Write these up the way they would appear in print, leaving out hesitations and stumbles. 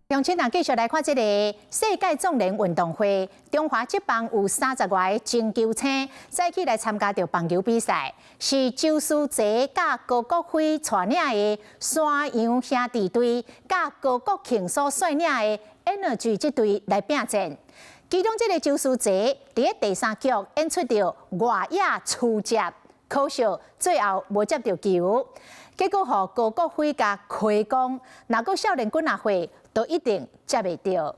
鄉親啊，繼續來看這个世界壯年運動會，中華職棒有30外个真球星早起來參加著棒球比賽，是周思齊佮高國輝帶領的山羊兄弟隊，佮高國慶所率領的 Energy 這隊來拚戰。其中這个周思齊佇咧第三局演出著外野出接，可惜最後無接著球，結果予高國輝共開講，若閣少年幾若歲，都一定接袂著。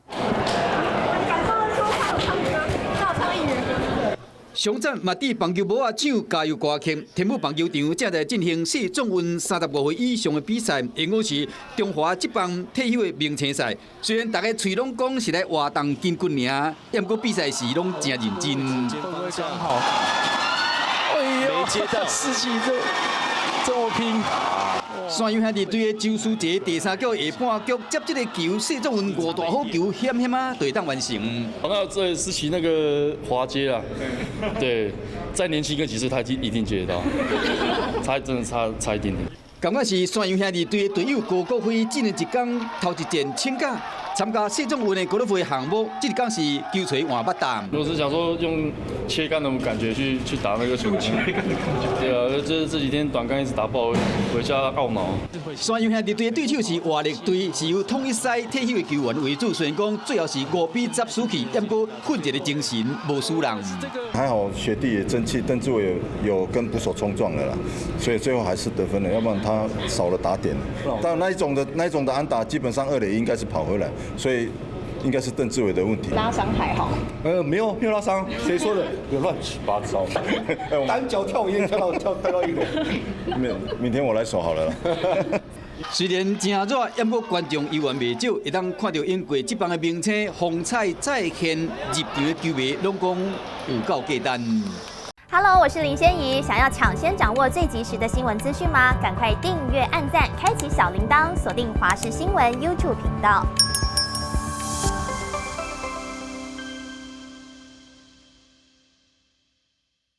感動的說話，唱歌，唱藝人。上讚麥佇棒球帽仔唱加油歌曲，天母棒球場正在進行世壯運35歲以上的比賽，因為是中華職棒退休的明星賽。雖然大家喙攏講是來活動筋骨爾，毋過比賽時攏誠認真。好，哎呦，沒接到，士氣這麼拼。山羊兄弟隊的周思齊第三局下半局接這个球，世壯運五大好球，險險仔就會當完成。那這思齊那個滑接啊，對，再年輕個幾歲，他一定接得到，差真的差一點點。感覺是山羊兄弟隊的隊友高國輝，這兩一工頭一戰請假參加世壯運的高爾夫項目，這一工是球槌換捌擔。我是想說用切桿的感覺去打那個球，切桿的感覺。對啊，這幾天短桿一直打不好，回家懊惱。山羊兄弟隊的對手是活力隊，是由統一賽退休的球員為主。雖然講最後是5比10輸去，不過奮戰的精神無輸人。還好學弟也爭氣，鄧志偉有跟捕手衝撞了啦，所以最後還是得分了，要不然他少了打點。但那一種的安打，基本上二壘應該是跑回來，所以應該是鄧志偉的問題。拉傷還好？沒有拉傷，誰說的？有亂七八糟。單腳跳也跳到一壘。明天我來守好了。雖然誠熱，不過觀眾猶原袂少，會當看著演過職棒的明星風采再現入場的球迷，攏講有夠簡單。 Hello，我是林仙怡。想要搶先掌握最及時的新聞資訊嗎？趕快訂閱、按讚、開啟小鈴鐺，鎖定華視新聞 YouTube 頻道。